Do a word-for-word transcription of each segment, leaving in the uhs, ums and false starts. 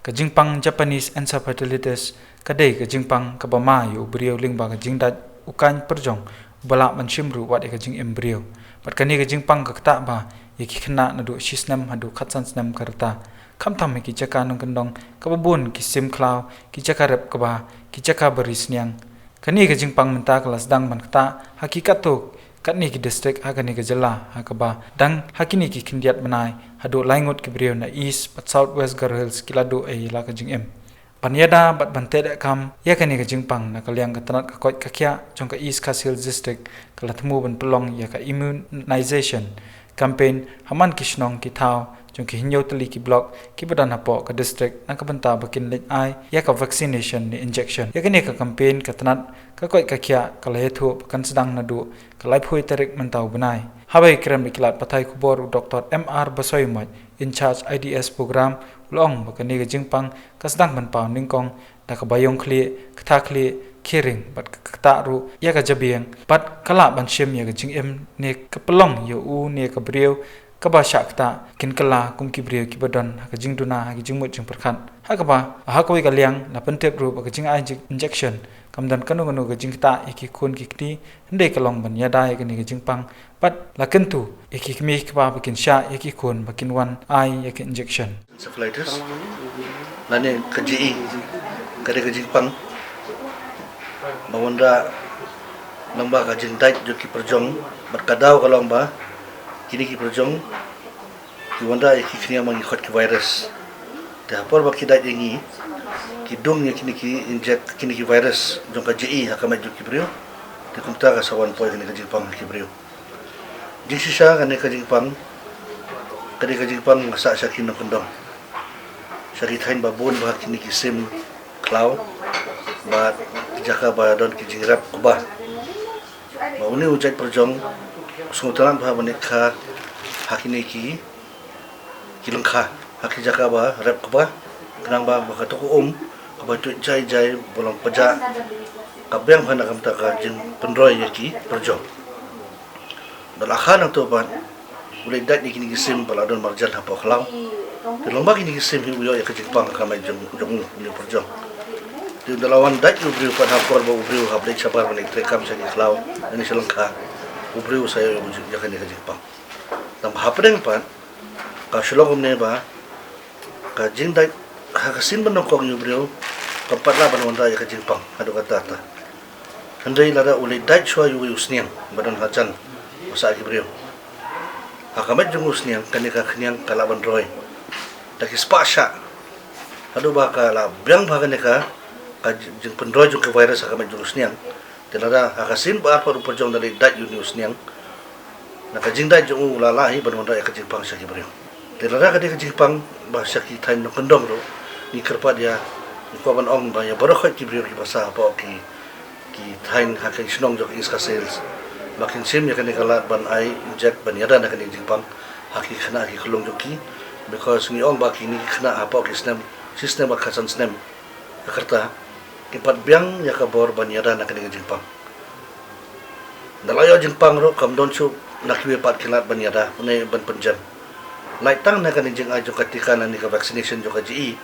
Ka jingpang Japanese encephalitis ka dei ka jingpang kaba ma ïa u briew lyngba ka jingdait u kaiñ pyrjong uba lah ban shim ruh wat ïa ka jingim briew. Bad kane ka jingpang ka ktah bha ïa ki khynnah naduh shi snem haduh khatsan snem ka rta. Khamtam ha ki jaka nongkyndong kaba bun ki sim khlaw, ki jaka rep kba, ki jaka ba ri sniang. Kane ka jingpang mynta ka la sdang ban ktah ha ki katto katne ki distrik ha kane ka jylla, ha kaba dang ha kine ki khyndiat bnai haduh lai ngut ki briew na East bad South West Garo Hills ki la duh ei ïa la ka jingim. Ban ïada bad ban tehdkham ïa kane ka jingpang, na ka liang ka tnat ka koit ka khiah jong ka East Khasi Hills District ka la thmu ban pynlong ïa ka immunization campaign ha man ki shnong ki thaw jong ki hynñiew tylli ki block kiba don hapoh ka district, na ka bynta ba kin leit ai ïa ka vaccination ne injection. Ïa kane ka campaign ka tnat ka koit ka khiah ka la ïathuh ba kan sdang naduh ka laiphew tarik mynta u bnai. Haba ïakren bad ki lad pathai khubor, u Doktor M R Basaiawmoit, in charge I D S program, u la ong ba kane ka jingpang ka sdang ban paw nyngkong da kaba ïong khlieh, ktah khlieh, khie ring bad ka ktah ruh ïa ka jabieng bad ka lah ban shim ïa ka jingim ne ka pynlong ïa u ne ka briew kaba shah ktah kin kylla kum ki briew kiba don ha ka jingduna ha ki jingmut jingpyrkhat. Ha kaba ha kawei ka liang la pyntip ruh ba ka jingai injection kam don kano kano ka jingktah ïa ki khun ki kti, hynrei ka long ban ïada ïa kane ka jingpang bad la kyntu ïa ki kmie ki kpa ba kin shah ïa ki khun ba kin wan ai ïa ka injection. Encephalitis. Lane ka J E, ka dei ka jingpang ba wanrah lyngba ka jingdait jong ki pyrjong, bad ka daw ka long ba kine ki pyrjong ki wanrah ïa ki khñiang ba ngi khot ki virus. Te ha por ba ki dait ïa ngi, ki dung ïa kine ki inject kine ki virus jong ka J E ha ka met jong ki briew. Te kumta ka sa wan poi kane ka jingpang ha ki briew. Jingshisha kane ka jingpang ka dei ka jingpang ba sah sha ki nongkyndong, sha ki thaiñ ba bun ba ha kine ki sim khlaw bad ki jaka ba don ki jingrep kba. Ba une u jait pyrjong u sngewtynnat bha ban ïaid kha ha kine ki ki lyngkha ha ki jaka ba rep kba, khnang ba, ba kato ka um kaba tuid jai jai ba long pajah ka biang bha na ka bynta ka jingpynroi ïa ki pyrjong. Da la kha nangto pat u leit dait ïa kine ki sim ba la don marjan hapoh khlaw. Te lyngba kine ki sim hi u ïoh ïa ka jingpang ha ka met jong, jong u, une u pyrjong. Te da la wan dait u briew pat ha por ba u briew hap leit shabar ban leit treikam sha ki khlaw lane sha lyngkha, u briew u sa ïoh ïa kane ka jingpang. Tang ba hapdeng pat ka shu long kumne ba ka jingdait ha ka sien ba nyngkong ïa u briew kam pat lah ban wanrah ïa ka jingpang haduh katta katta. Hynrei lada u leit dait shuwa ïa u sniang ba don hajan ba sah ki briew, ha ka met jong u sniang kane ka khñiang ka lah ban roi da ki spah shah haduh ba ka la biang bha kane ka, ka jingpynroi jong ka virus ha ka met jong u sniang. Te lada ha ka sien ba ar pat u pyrjong da leit dait ïa une u sniang, na ka jingdait jong u la lah hi ban wanrah ïa ka jingpang sha ki briew. Te lada ka dei ka jingpang ba sha ki thaiñ nongkyndong ruh, ngi kyrpad ïa, ngi kwah ban ong ba ïa baroh khoit ki briew kiba sah hapoh ki, ki thaiñ ha ki shnong jong ka East Khasi Hills, ba kin shim ïa kane ka lad ban ai inject ban ïada na kane ka jingpang ha ki khynnah ki khyllung jong ki, because ngi ong ba kine ki khynnah hapoh ki snem shi snem bad khatsan snem ka rta, ki pat biang ïa ka bor ban ïada na kane ka jingpang. Da la ïoh jingpang ruh kam don shuh na kiwei pat ki lad ban ïada ne ban pynjem. Lait tang na kane jingai jong ka tika lane ka vaccination jong ka J E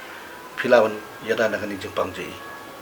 phi lah ban ïada na kane jingpang J E.